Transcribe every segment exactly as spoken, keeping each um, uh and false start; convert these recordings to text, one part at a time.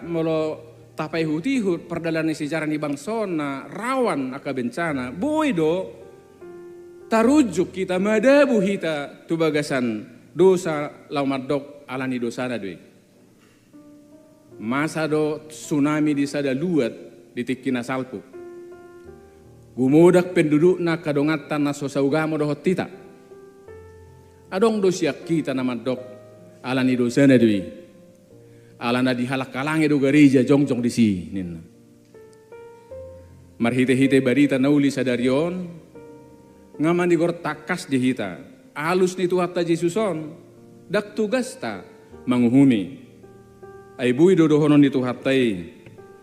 molo tapaihut-ihut pardalanan ni sejarah ni bangso on na rawan angka bencana, boi do tarunjuk hita, madabu hita tu bagasan dosa, laho mandok ala ni dosana do i. Masa do tsunami di sada luat di tingki na salpu. Gumodak pendudukna angka donganta na so saugamo dohot hita. Adong do sian hita na mandok ala ni dosana do i. Ala na dihalang-halangi do gareja jongjong disi, ninna. Marhite-hite barita na uli sadari on, nga manigor tangkas di hita, alus ni Tuhanta Jesus on, ndang tugasta manguhumi. Ai boi do dohonon ni Tuhanta i,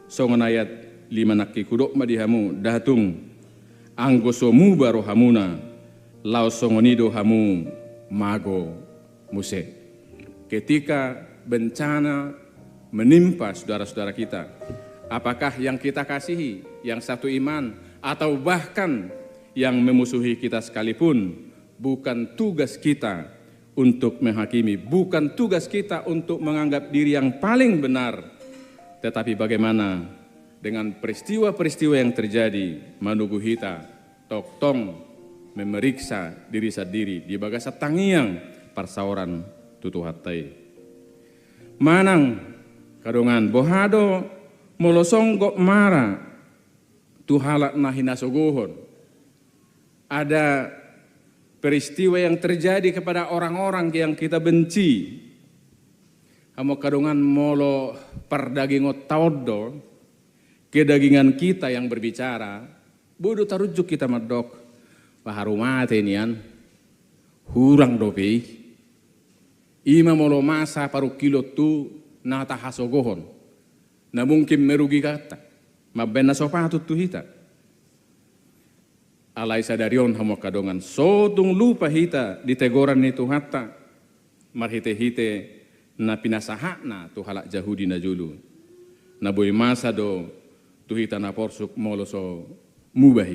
songon ayat lima nangkin, hudok ma di hamu, ndada tung, anggo so muba rohamuna, laos songon i do hamu mago muse. Ketika bencana menimpa saudara-saudara kita, apakah yang kita kasihi, yang satu iman, atau bahkan yang memusuhi kita sekalipun, bukan tugas kita untuk menghakimi, bukan tugas kita untuk menganggap diri yang paling benar. Tetapi bagaimana dengan peristiwa-peristiwa yang terjadi, manunggu hita tongtong memeriksa diri sandiri di bagasan tangiang parsaoran tu Tuhanta i. Manang angka dongan, boha do molo songgop mara tu halak na hinasogohon? Ada peristiwa yang terjadi kepada orang-orang yang kita benci. Hamu angka dongan, molo pardagingonta on do, kedagingan kita yang berbicara, boi do tarunjuk hita mandok, paharu mate nian, hurang dope i. Ima molo masa parungkilon tu na tahasogohon, na mungkin merugikan hita, mambahen na so patut tu hita. Alai sadari on hamu angka dongan, so tung lupa hita di tegoran ni Tuhanta, marhite-hite na pinasahatna tu halak Jahudi na jolo. Na boi masa do tu hita na porsuk molo so muba hita.